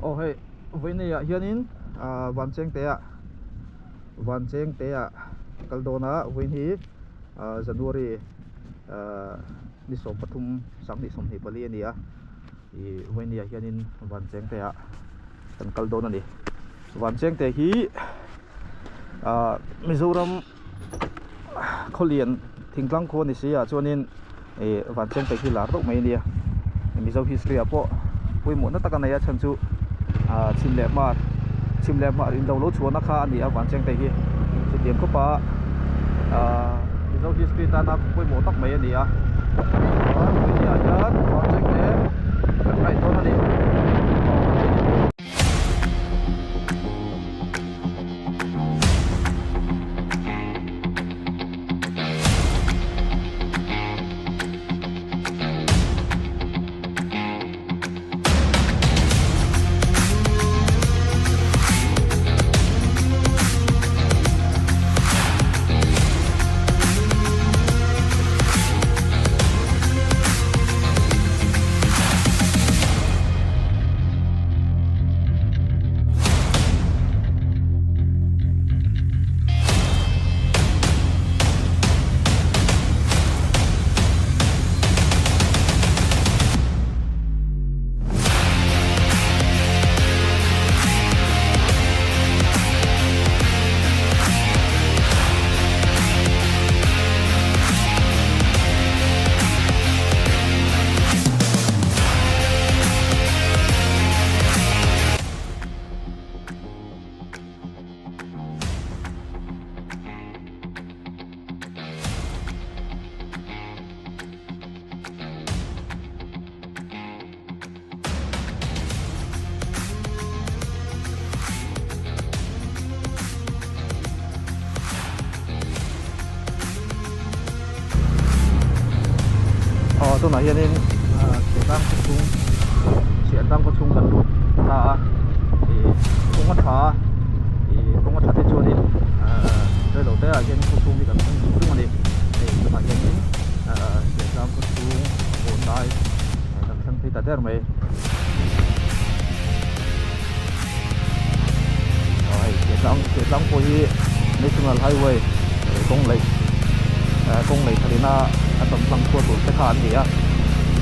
Aw hei vawiinei ah hianin ah Vanchengte ah Vanchengte ah kal dawn a vawiin hi ah January ah ni 13 2024 a ni a ih vawiinei ah hianin Vanchengte ah kan kal dawn a ni Vanchengte hi ah Mizoram khawlian thingtlang khua ni si ah chuanin ih Vanchengte hi lar deuh mai a nia Mizo history ah pawh pawimawh na tak a nei a chhan chu ah chhim leh hmar chhim leh hmar indo lo chhuahna kha a ni a Vanchengte hi chutiang khawp a ah Mizo history tana pawimawh tak mai a ni a chuan tui ah hian Vanchengte kan raih dawn a ni. Aw tunah hianin chhiahtlang khaw chhung chhiahtlang khaw chhung kan lut ta a ih kawng a tha a ih kawng a that te chuanin ahh reilo te ah hian khaw chhung hi kan thleng zung zung a ni hei tunah hianin ahh chhiahtlang khaw chhung a pawn lai kan thleng phei ta der mai aw hei chhiahtlang chhiahtlang pawh hi national highway kawng laih kawng laih that ina a tam tlang chhuah tur te kha an ni a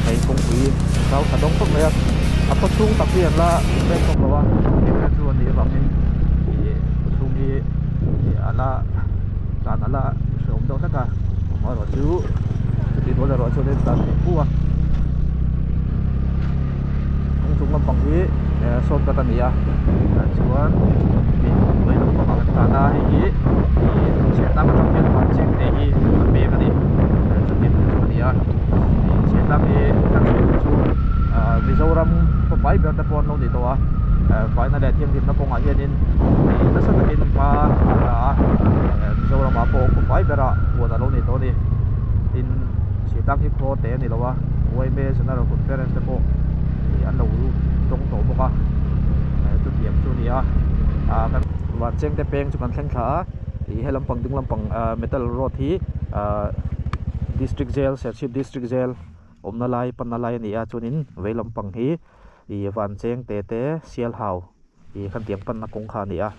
hei kawngpui zau tha dawng khawp mai a a khaw chhung tak hi an la inrem tawk lo a engemaw chu a nih avangin ih khaw chhung hi ih a la tlan a la hrehawm deuh hlek a amaherawhchu chutih rual erawh chuan in tlan theih fu a kawng chung lampang hi shortcut a ni a tah chuan mi hnuai lampangah kan tlan a hei hi ih chhiatna atang hian vancheng te hi a peng a ni chutin chu a ni a ih chhiatna hi kan sawi duh chu ah Mizoram khawfai ber te pawh an lo ni tawh a faina leh thianghlimna kawngah hianin ih nasa takin hma a la a Mizoramah pawh khawfai berah huan a lo ni tawh a ni tin chhiatna hi khaw te a ni lo a yma general conference te pawh ih an lo tawng tawh bawk a chutiang chu a ni a ah kan vancheng te peng chu kan thleng thla a ih he lampang ding lampang ah metal road hi ah district jail serchhip district jail awmna lai panna lai a ni a chuanin vei lampang hi ih vancheng te te sialhau ih khantiang panna kawng kha a ni a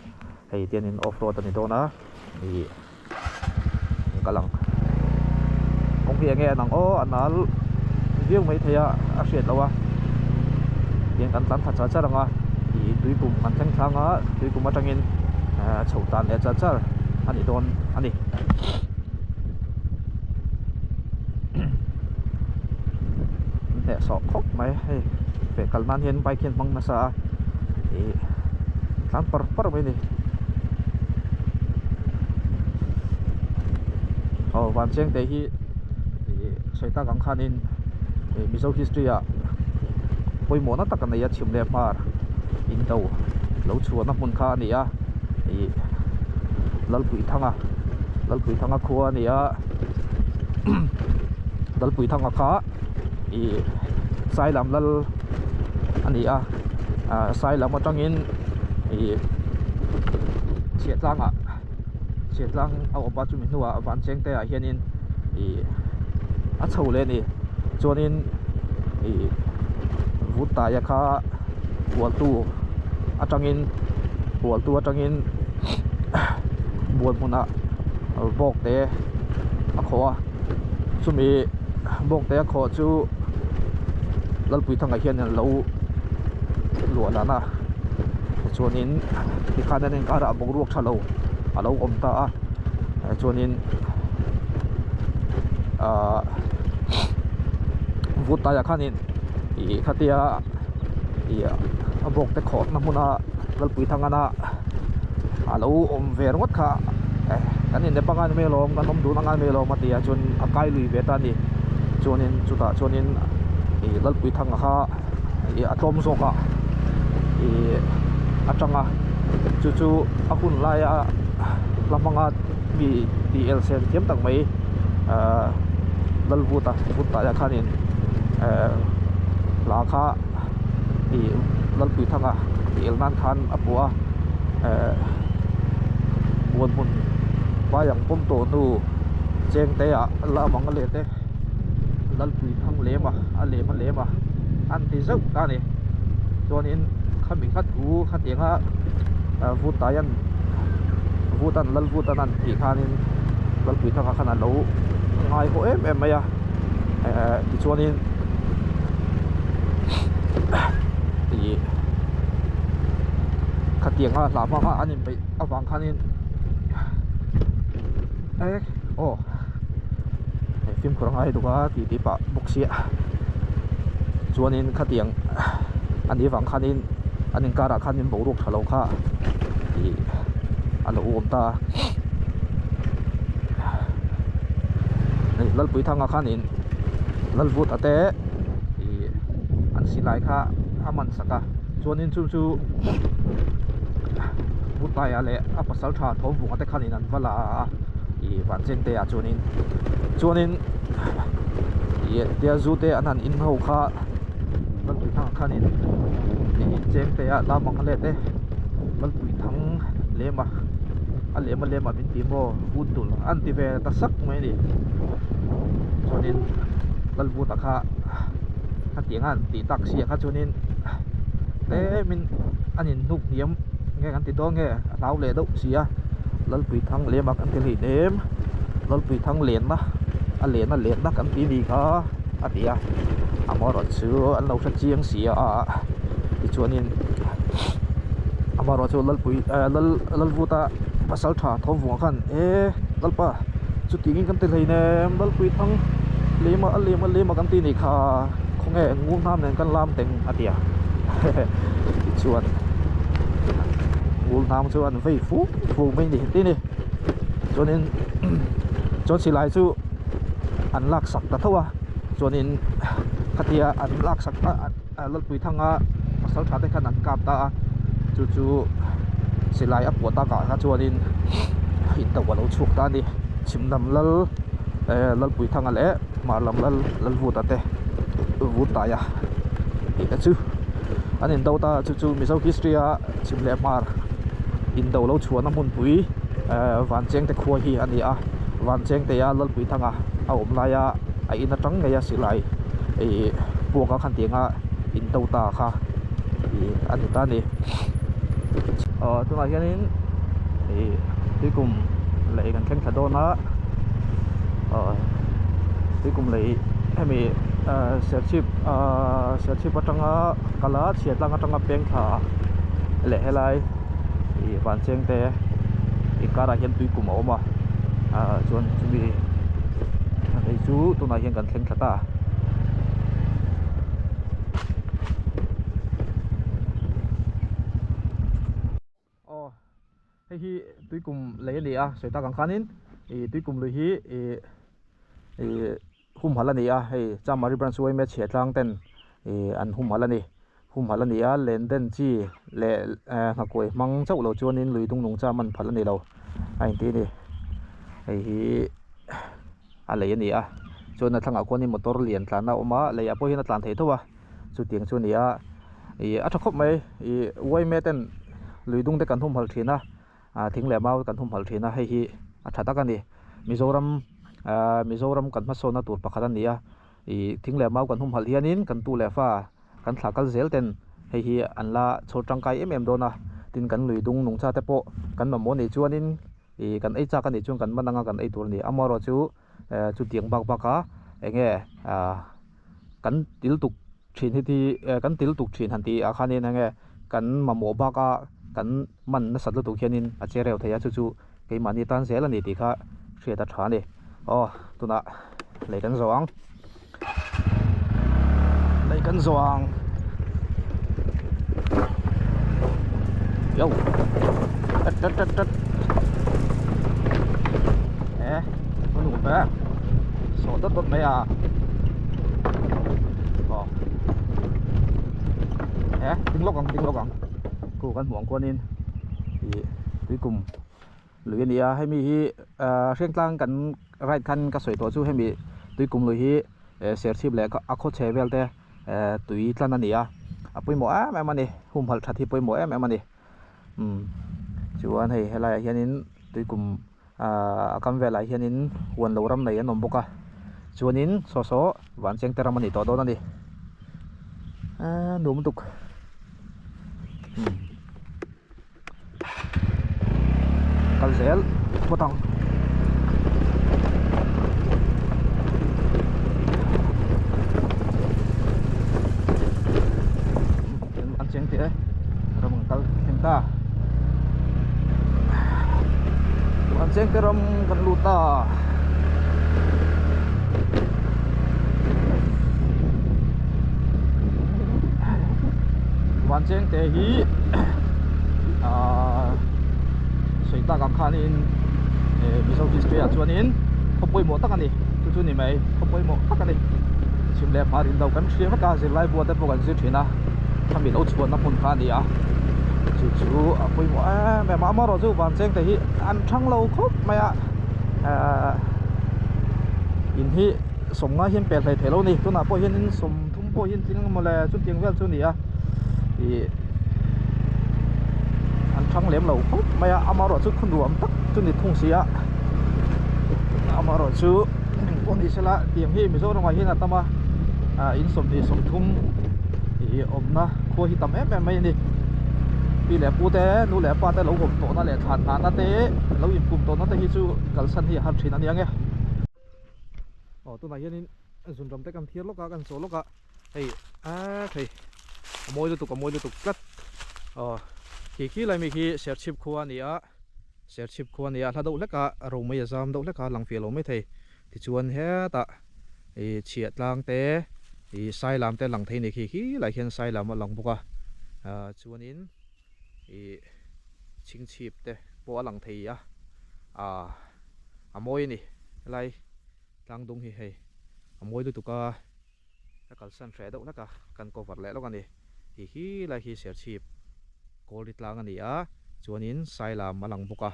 hei tianin off road a ni dawn a ih. kal ang kawng hi enge an ang aw a nal viau mai thei a a hriat loh a tiang kan tlan thla char char ang a ih tuikum kan thleng thlang a tuikum atangin ah chho tan leh char char a ni dawn a ni. Hnehsawh khawp mai hei feh kal nan hian bike hi an hmang nasa a ih tlan par par mai a ni aw vancheng te hi ih sawi tak ang khanin ih mizo history ah pawimawh na tak a nei a chhim leh hmar indo lo chhuahna hmun kha a ni a ih Lalpuithanga Lalpuithanga khua a ni a Lalpuithanga kha ih Sailam lal a ni a ah Sailam atangin ih chhiahtlangah chhiahtlang a awm a chumi hnuah Vanchengte ah hianin ih a chho leh a ni chuanin ih Vutaia kha hualtu. atangin Hualtu atangin buan hmunah bawk te a khawh a chumi bawk te a khawh chu Lalpuithanga hian a lo luah lan a tichuanin tikhan an inkarah boruak tha lo a lo awm ta a chuanin ahh vut taiah khanin ih khatia ih a bawk te khawhna hmuna Lalpuithangana a lo awm ve ringawt kha eh kan inep anga ni mai alawm kan awm dun anga ni mai alawm a ti a chuan a kai lui ve ta a ni chuanin chutah chuanin ih Lalpuithanga kha ih a tlawm zawk a ih a tang a chu chu a hun laia hla hmanga mi tih el sen thiam tak mai ahh Lalvuta Vuttaia khanin ehh hla kha ih Lalpuithanga tih el nan khan a pawh a ehh buan hmun vai ang pawm tawh hnu cheng te ah la mang a let e Lalpuithang lem a a lem a lem a an ti zeuh ta a ni chuanin khami kha thu khatianga Vuttaian Vutan Lalvutan an tih khanin Lalpuithanga khan a lo ngaihawh em em mai a ehh tichuanin ih khatianga hla hmanga an inbeih avang khanin eh aw hei fimkhur a ngai deuh a tih tih pah bawk sia chuanin khatiang a nih avang khanin an inkarah khanin boruak tha lo kha ih a lo awm ta a hei Lalpuithanga khanin Lalvuta te ih an silai kha a man sak a chuanin chu chu Vutaia leh a pasal tha Thawmvunga te khanin an va la a ih Vanchengte ah chuanin chuanin ih tia zu te an han in ho kha Lalpuithanga khanin ih Chengte ah lam ang a let e Lalpuithang lem a a lem a lem a min ti maw vut dul an ti ve ta sak mai a ni chuanin Lalvuta kha khatiang a an tih tak si ah kha chuanin tlemin an inhnuk hniam nge kan ti dawn nge a hlau leh deuh si a Lalpuithang lem a kan ti hlei nem Lalpuithang lenna a len a lenna kan ti ni kha a ti a amaherawhchu an lo hre chiang si a tichuanin amaherawhchu Lalpui eh Lal Lalvuta pasal tha Thawmvunga khan eh Lalpa chutiangin kan ti hlei nem Lalpuithang lem a a lem a lem a kan ti ni kha khawnge ngur hnam nen kan lam teng a ti a tichuan ngur hnam chu an vei fuk fuk mai a ni ti a ni chuanin chuan silai chu an lak sak ta tho a chuanin khatia an lak sak a Lalpuithanga pasal tha te khan an kap ta a chu chu silai a puah takah kha chuanin in to a lo chhuak ta a ni chhim lam lal eh Lalpuithanga leh hmar lam lal Lalvuta te Vutaia tih te chu an indo ta a chu chu Mizo history a chhim leh hmar indo lo chhuahna hmunpui eh Vanchengte khua hi a ni a Vanchengte a Lalpuithanga a awm laia a in atang ngei a silai ih puak a khan tianga indo ta kha ih a ni ta a ni aw tunah hianin ih tuikum lei kan thleng thla dawn a aw tuikum lei hemi ah serchhip ah serchhip atanga kal a chhiatlang atanga peng thla leh helai ih vancheng te inkarah hian tuikum a awm a ah chuan chumi hei chu tunah hian kan thleng thla ta. Aw hei hi tuikum lei a ni a sawi tak ang khanin ih tuikum lui hi ih ih humhalh a ni a hei Chamari branch yma chhiahtlang ten ih an humhalh a ni humhalh a ni a len den chi leh eh nghakuai hmang chauh lo chuanin lui dung nung cham an phalh a ni lo a inti a ni hei hi a lei a ni a chuan a thlangah khuanin motor lian tlan a awm a leiah pawh hian a tlan thei tho a chutiang chu a ni a ih a tha khawp mai ih yma ten lui dung te kan humhalh thin a ah thing leh mau kan humhalh thin a hei hi a tha tak a ni Mizoram ah Mizoram kan hmasawnna tur pakhat a ni a ih thing leh mau kan humhalh hianin kan tu leh fa kan thlah kal zel ten Hei hi an la chhawr tangkai em em dawn a, tin kan lui dung nungcha te pawh kan mamawh anih chuanin ih kan ei chak anih chuan kan man anga kan ei tur a ni. Amaherawhchu eh chutiang bak bak a eng nge ah kan til tuk thin hi hi eh kan til tuk thin han tih ah khanin eng nge kan mamawh bak a kan man nasat lutuk hianin a che reuh thei a chu chu keimahni tan zel a ni tih kha hriat a tha a ni. Aw tunah lei kan zawh ang lei kan zawh ang yo tat tat tat tat eh có nụ ve sổ dot dot mai à ờ eh ding lawk ang ding lawk ang khu kan hmuh ang khuanin ih tuikum lui a ni a hemi hi ah hriangtlang kan ride khan ka sawi tawh chu hemi tuikum lui hi eh serchhip leh a khaw chhe vel te eh tui tlan a ni a a pawimawh em em a ni humhalh that hi pawimawh em em a ni umm chuan hei helaiah hianin tuikum ah a kam velah hianin huan lo ram nei an awm bawk a chuanin saw saw van cheng te ram a ni tawh dawn a ni eee nuam lutuk umm. Kal zel phawt ang. An cheng teh e ram an kal thleng ta an cheng te ram kan lut ta. Van cheng te hi ahh sawi tak ang khanin eh Mizo history ah chuanin khaw pawimawh tak a ni chu chu ni mai khaw pawimawh tak a ni chhim leh hmar in do kan hria vek a zirlai bua te pawh kan zir thin a khami lo chhuahna hmun kha a ni a chu chu a pawimawh em em a amaherawhchu van cheng te hi an thang lo khawp mai a ahh in hi sawmnga hian pel hlei thei lo a ni tunah pawh hianin sawmthum pawh hi an tling ang mawle chutiang vel chu a ni a ih an thang lem lo khawp mai a amaherawhchu khaw nuam tak chu ni thung si a amaherawhchu engpawh ni sela tiang hi Mizoramah hian a tam a ah in sawmhnih sawmthum ih awmna khua hi tam em em mai a ni pi leh pu te nu leh pa te lo awm tawhna leh thlan nghahna te lo inpum tawhna te hi chu kalsan hi a har thin a nia nge. Aw tunah hianin zunram te kan thiar lawk a kan saw lawk a hei aaa thei a mawi lutuk a mawi lutuk tlat aw khi khi lai mi khi serchhip khua a ni a serchhip khua a ni a hla deuh hlek a romei a zam deuh hlek a lang fiah lo mai thei tichuan hetah ih chhiah tlang te ih sailam te lang thei a ni khi khi lai khian sailam a lang bawk a ah chuanin ih chhingchhip te pawh a lang thei a ah a mawi a ni helai tlang dung hi hei a mawi lutuk a ka kalsan hreh deuh hlek a kan cover leh lawk a ni hi hi lai hi serchhip kawlri tlang a ni a chuanin sailam a lang bawk a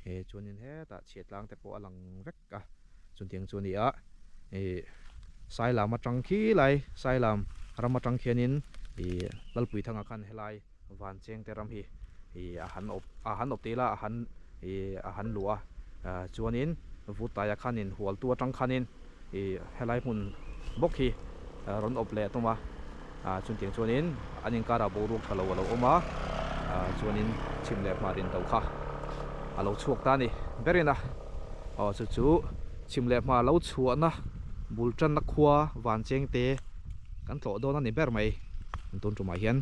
eh chuanin hetah chhiat tlang te pawh a lang vek a chutiang chu a ni a ih sailam atang khi lai sailam ram atang khianin ih Lalpuithanga khan helai van cheng te ram hi ih a han awp a han awp tih ila a han ih a han luh a ah chuanin Vutaia khanin hualtu atang khanin ih helai hmun bawk hi rawn awp leh a tum a ah chutiang chuanin an inkarah boruak tha lo a lo awm a ah chuanin chhim leh hmar in do kha a lo chhuak ta a ni berin a aw chu chu chhim leh hmar lo chhuahna bul tanna khua van cheng te kan tlawh dawn a ni ber mai an tun tumah hian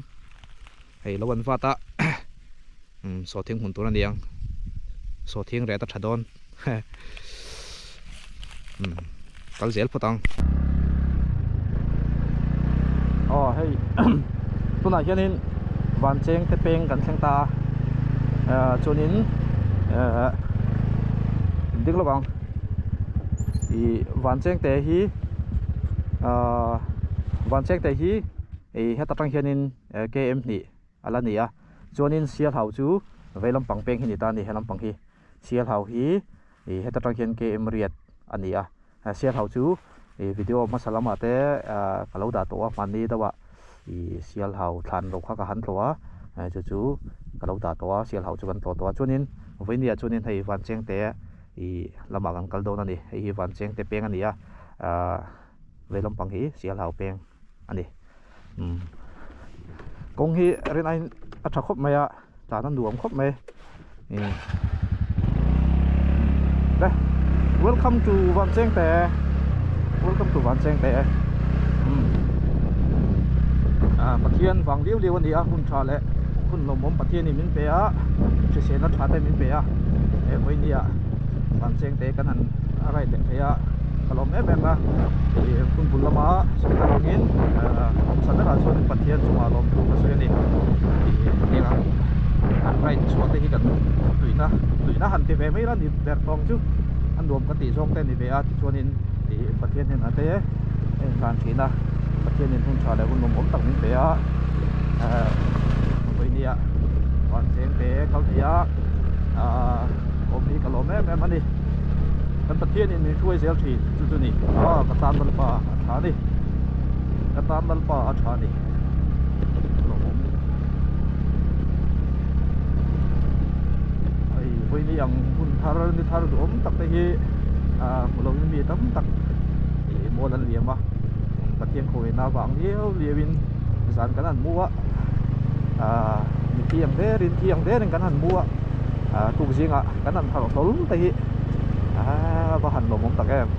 hei lo an vat a umm sawhthing hmun tur a ni ang sawhthing reh ta tha dawn umm kal zel phawt ang aw hei tunah hianin van cheng te peng kan thleng ta a ah chuanin eh dik lawk ang ih van cheng te hi ah van cheng te hi ih heta tang hianin km hnih a la ni a chuanin sialhau chu vei lampang peng hi a ni ta a ni he lampang hi sialhau hi ih heta tang hian km riat a ni a sialhau chu ih video hmasa lamah te ah ka lo dah tawh a hmanni deuh ah ih sialhau thlan lo kha ka han tlawh a chu chu ka lo dah tawh a sialhau chu kan tlawh tawh a chuanin vawinia chuanin hei van cheng te ih lamah kan kal dawn a ni hei hi van cheng te peng a ni a ah vei lampang hi sialhau peng a ni umm. Kawng hi rin aiin a tha khawp mai a tlan a nuam khawp mai le welcome to Vanchengte welcome to Vanchengte ah Pathian vang liau liau a ni a hun tha leh hun lawmawm Pathian in min pe a hrisel na tha te min pe a he vawinia Vanchengte kan han ride leh thei a ka lawm em em a ih hun bul lama sawi angin awmsa berah chuan Pathian chungah lawmthu ka sawi a ni ih heng ang an ride chhuah te hi kan tuihna tuihna han ti ve mai ila ni ber tawng chu a nuam ka tih zawng te a ni ve a tichuanin ih Pathian hnenah te a inhlan thin a Pathianin hun tha leh hun lawmawm tak min pe a eh vawinia van cheng te kal thei a ah awm hi ka lawm em em a ni kan Pathianin min hruai zel thin chu chu ni ah ka tan Lalpa a tha a ni ka tan Lalpa a tha a ni lawmawm hei vawiini ang hun thar ni thar duhawm tak te hi ah hmu lovin mi tam tak ih mual an liam a Pathian khawina avang viau viau in zan kan han mu a ah mi ang derin thi ang derin kan han mu a ah tuk zingah kan han harh hlawl te hi ah va han lawmawm tak em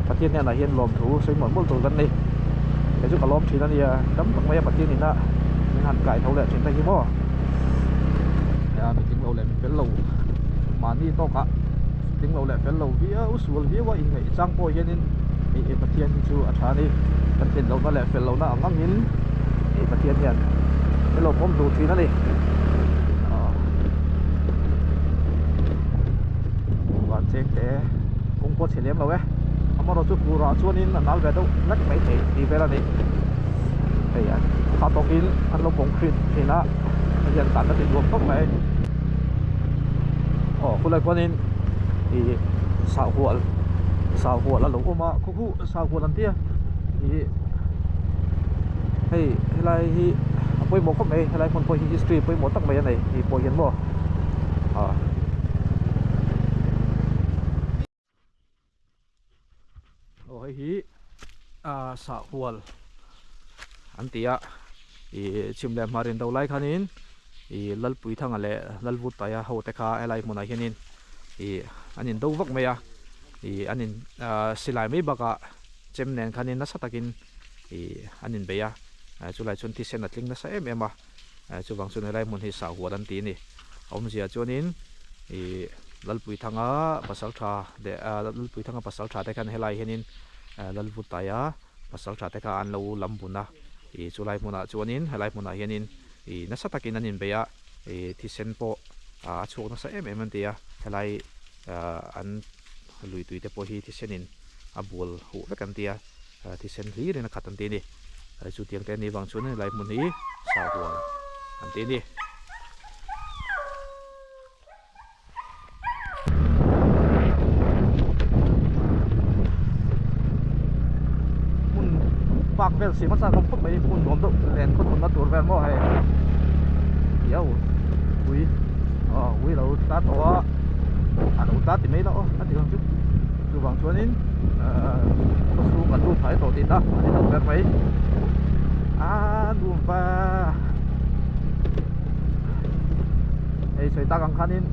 Pathian hnenah hian lawmthu sawi mawlh mawlh tur kan ni kei chu ka lawm thin a nia tam tak mai a Pathian ina min han kai tho leh thin te hi maw mi tling lo leh mi fel lo mahni tawkah tling lo leh fel lo viau sual viau a inngaih chang pawh hianin ih Pathian hi chu a tha a ni kan tlin lohna leh fel lohna ang angin ih Pathian hian min lo pawm duh thin a ni van cheng te kawng pawh a chhe lem lo e amaherawhchu fur ah chuanin a nal ve deuh hlek mai thei tih vel a ni hei a kha tawkin an lo concrete thin a hei hian tan a ti nuam khawp mai aw khulai khuanin ih sahhual sahhual a lo awm a khaw khu sahhual an tia ih hei helai hi a pawimawh khawp mai helai hmun pawh hi history pawimawh tak mai a nei tih pawh hian maw ah. Aw hei hi ah sahhual an ti a ih chhim leh hmar indo lai khanin ih Lalpuithanga leh Lalvutaia ho te kha helai hmunah hianin ih an indo vak mai a ih an in ah silai mai bakah chem nen khanin nasa takin ih an inbei a chulai chuan thisen a tling nasa em em a chuvang chuan helai hmun hi sahhual an ti a ni a awmzia chuanin ih Lalpuithanga pasal tha leh ah Lalpuithanga pasal tha te khan helai hianin Lalvutaia pasal tha te kha an lo lam bun a ih chulai hmunah chuanin helai hmunah hianin ih nasa takin an inbei a ih thisen pawh a chhuak nasa em em an ti a helai ah an lui tui te pawh hi thisenin a bual huh vek an ti a thisen hlirin a khat an ti a ni chu tiang te a nih vang chuan helai hmun hi sahual an ti a ni. Hmun park vel siam a chak awm khawp mai hmun nuam deuh len khaw thawmna tur vel maw hei iau ui aw ui lo tla tawh a a lo tla ti mai la aw a ti ang chu chuvang chuanin ahh khaw chhung an lut phai tawh tihna a ni lo ber mai a nuam va hei sawi tak ang khanin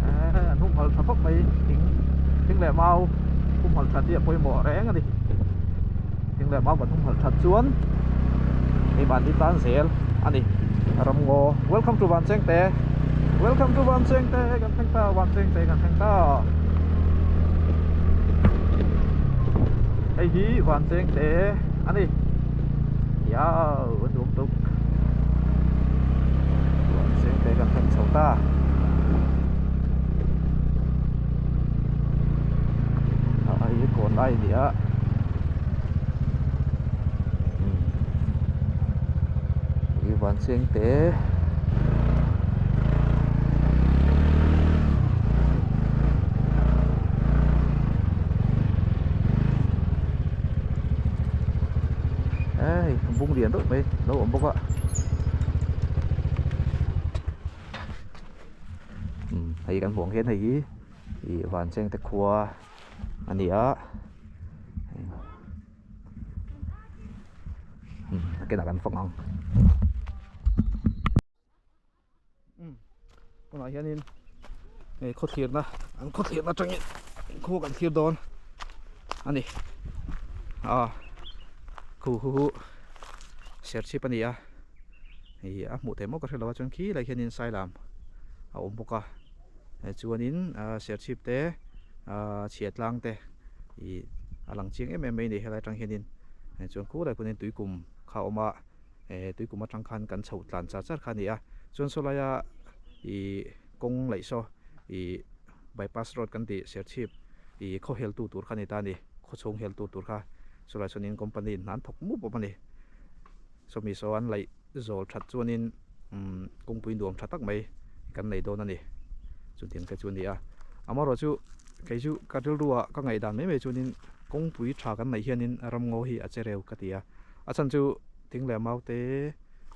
ehh an humhalh tha khawp mai thing thing leh mau humhalh that hi a pawimawh reng a ni thing leh mau kan humhalh that chuan hei mahni tan zel a ni ramngaw welcome to Vanchengte welcome to Vanchengte kan thleng ta Vanchengte kan thleng ta hei hi Vanchengte a ni iau a nuam tuk Vanchengte kan thleng chho ta. Hei hi kawn lai a ni a ih van cheng te hei bung lian deuh mai a lo awm bawk a. Hei kan hmuh ang hian hei hi ih Vanchengte khua a ni a a kenah kan fang ang. Tunah hianin hei khawthlirna an khawthlirna atangin khua kan thlir dawn a ni a khu hu hu serchhip a ni a ih a hmuh theih maw ka hre lo a chuan khi lai hianin sailam a awm bawk a chuanin serchhip te ah chhia tlang te ih a lang chiang em em mai a ni helai atang hianin chuan khulai khuanin tuikum kha a awm a. eh tuikum atang khan kan chhoh tlan char char kha a ni a chuan saw laia ih kawng laih saw ih bypass road kan tih serchhip ih khaw heltu tur kha a ni ta a ni khaw chhung heltu tur kha saw lai chuanin company in hna an thawk mup awm a ni sawmi saw an laih zawl that chuanin umm kawngpui nuam tha tak mai kan nei dawn a ni chutiang te chu a ni a amaherawh chu kei chu ka rilru ah ka ngaihdan mai mai chuanin kawngpui tha kan neih hianin ramngaw hi a che reu ka ti a a chhan chu. Thing leh mau te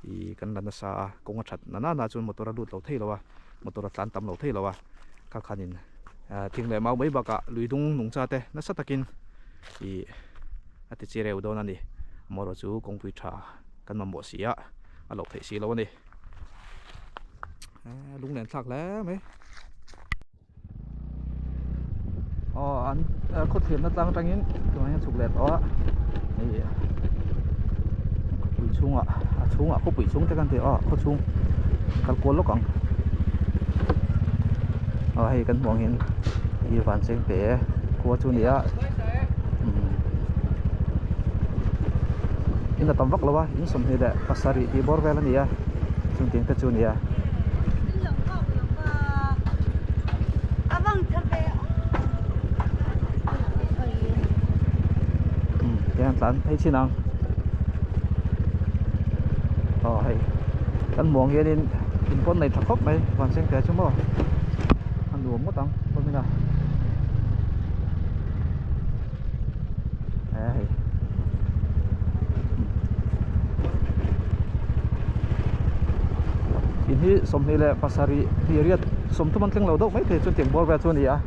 ih kan la nasa a kawng a that na nana chuan motor a lut lo thei lo a motor a tlan tam lo thei lo a kha khanin ah thing leh mau mai bakah lui dung nungcha te nasa takin ih a ti chi reu dawn a ni amaherawh chu kawngpui tha kan mamawh si a a loh theih si lo a ni ah lunglen thlak hle mai. Aw an khawthlirna tlang atangin tunah hian chhuk leh tawh a hei khawpui chhungah a chhungah khawpui chhung te kan ti aw khaw chhung kal kual lawk ang aw hei kan hmuh ang hian ih van cheng te khua chu a ni a umm in a tam vak lo a in sawmhnih leh pasarih tih bawr vel a ni a chungtiang te chu a ni a. Tihian tlan phei chin ang aw hei kan muang hianin in pawn nei tha khawp mai van seng te chu maw a nuam ngawt ang pawmin a e hei. In hi sawmhnih leh pasarih hnih riat sawmthum an thleng lo deuh mai thei chuan tiang bawr vel chu a ni a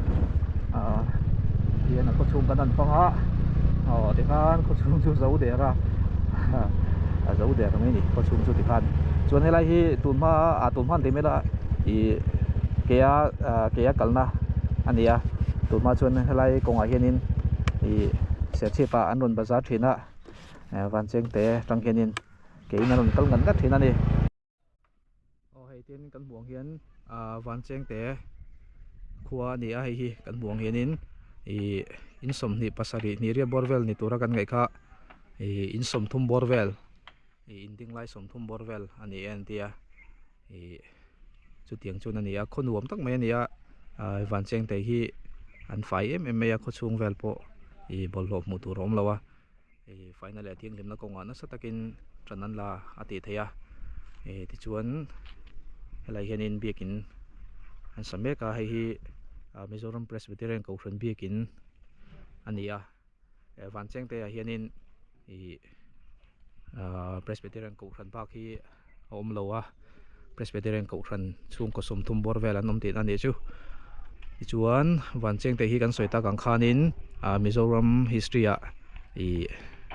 ahh tihian a khawchhung kan han fang a aw tikhan khawchhung chu zo der a a zo der mai a ni khawchhung chu tikhan chuan helai hi tun hma ah tun hma an ti mai la ih ke a ah ke a kalna a ni a tun hma chuan helai kawngah hianin ih serchhip ah an rawn bazar thin a van cheng te atang hianin ke in a rawn kal ngat ngat thin a ni. Aw hei tin kan hmuh ang hian ah van cheng te khua a ni a hei hi kan hmuh ang hianin ih in sawmhnih pasarih hnih riat bawr vel ni tura kan ngaih kha ih in sawmthum bawr vel ih in ding lai sawmthum bawr vel a ni e an tia ih chutiang chuan a ni a khaw nuam tak mai a ni a ah van cheng te hi an fai em em mai a khaw chhung vel pawh ih bawlhhlawh hmuh tur a awm lo a. Hei faina leh thianghlimna kawngah nasa takin tan an la a tih theih a eh tichuan helai hianin biakin an sa mek a hei hi ah Mizoram Presbyterian Kohhran biakin a ni a eh van cheng te ah hianin ih ah Presbyterian Kohhran bak hi a awm lo a Presbyterian Kohhran chhungkaw sawmthum bawr vel an awm tihna a nih chu tichuan van cheng te hi kan sawi tak ang khanin ah Mizoram history ah ih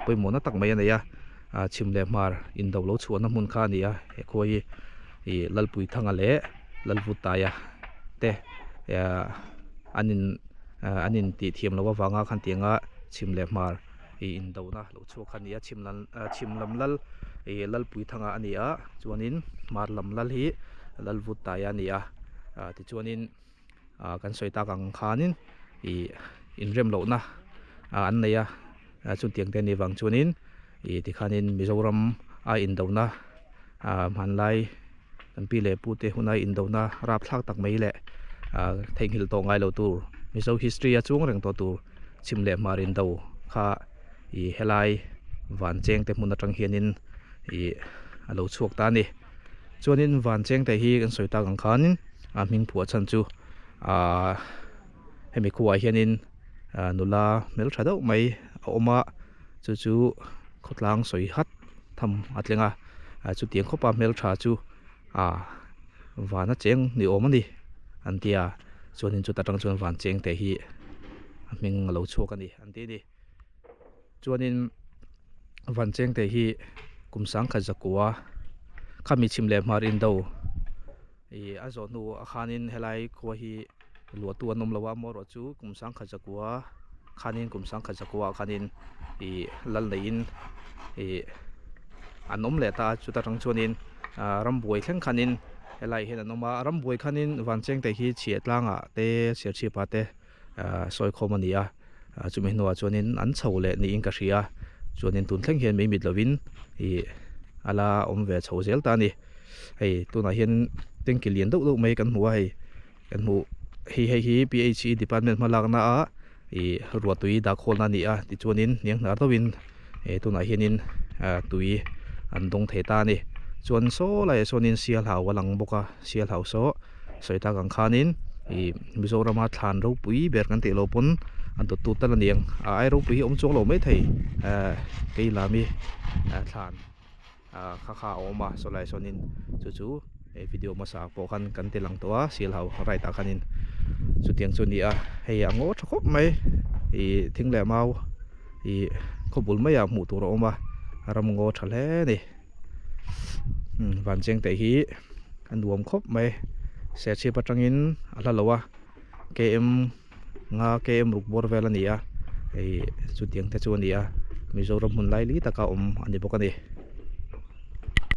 pawimawhna tak mai a nei a ah chhim leh hmar indo lo chhuahna hmun kha a ni a he khua hi ih Lalpuithanga leh Lalvutaia te ah an in ah an intih thiam loh avanga khan tianga chhim leh hmar. Ih indona lo chhuak kha a ni a chhim lam ah chhim lam lal ih lalpui thanga a ni a chuanin hmar lam lal hi lalvut taia a ni a ah tichuanin ah kan sawi tak ang khanin ih inrem lohna ah an nei a chutiang te a nih vang chuanin ih tikhanin Mizoram a indona ah hmanlai kan pi leh pu te huna indona rapthlak tak mai leh ah theihnghilh tawh ngai lo tur Mizo history a chuang reng tawh tur. Chhim leh hmar indo kha ih helai van cheng te hmun atang hianin ih a lo chhuak ta a ni chuanin van cheng te hi kan sawi tak ang khanin a hming phuah chhan chu ahh hemi khuaah hianin ah nula hmeltha deuh mai a awm a chu chu khawtlang sawi hat tham a thleng a chutiang khawpa hmeltha chu ah van a cheng ni awm a ni an ti a chuanin chuta tang chuan van cheng te hi a hming a lo chhuak a ni an ti a ni chuanin van cheng te hi kum sangkhat zakua khami chhim leh hmar indo. Ih a zawh hnu ah khanin helai khua hi luahtu an awm lo a amaherawh chu kum sangkhat zakua khanin kum sangkhat zakua ah khanin ih lal neiin ih an awm leh ta a chuta tang chuanin ah rambuai thleng khanin helaiah hian an awm a rambuai khanin vancheng te hi chhiah tlangah te serchhip ah te ah sawi khawm a ni a ah chumi hnuah chuanin an chho leh niin ka hria chuanin tun thleng hian mei mit lovin ih a la awm ve chho zel ta a ni hei tunah hian tanki lian deuh deuh mai kan hmu a hei kan hmuh hei hei hi p h e department hma lakna a ih ruahtui dah khawlna a ni a tichuanin hniang hnar deuhin eh tunah hianin ah tui an dawng thei ta a ni chuan saw laiah sawnin sial hau a lang bawk a sial hau saw sawi tak ang khanin ih Mizorama thlan ropui ber kan tih loh pawn a dawttu tal a ni ang a ai ropui hi a awm chuang lo maithei eh keilami thlan. ah kha kha a awm a saw lai sawnin chu chu he video hmasa ah pawh khan kan ti lang tawh a sial ho right ah khanin chutiang chu a ni a hei a ngaw tha khawp mai ih thing leh mau ih khaw bul maiah hmuh tur a awm a ram ngaw tha hle a ni van cheng te hi a nuam khawp mai serchhip atangin a hla lo a km nga km ruk bawr vel a ni a ih chutiang te chu a ni a Mizoram hmun laili taka awm a ni bawk a ni.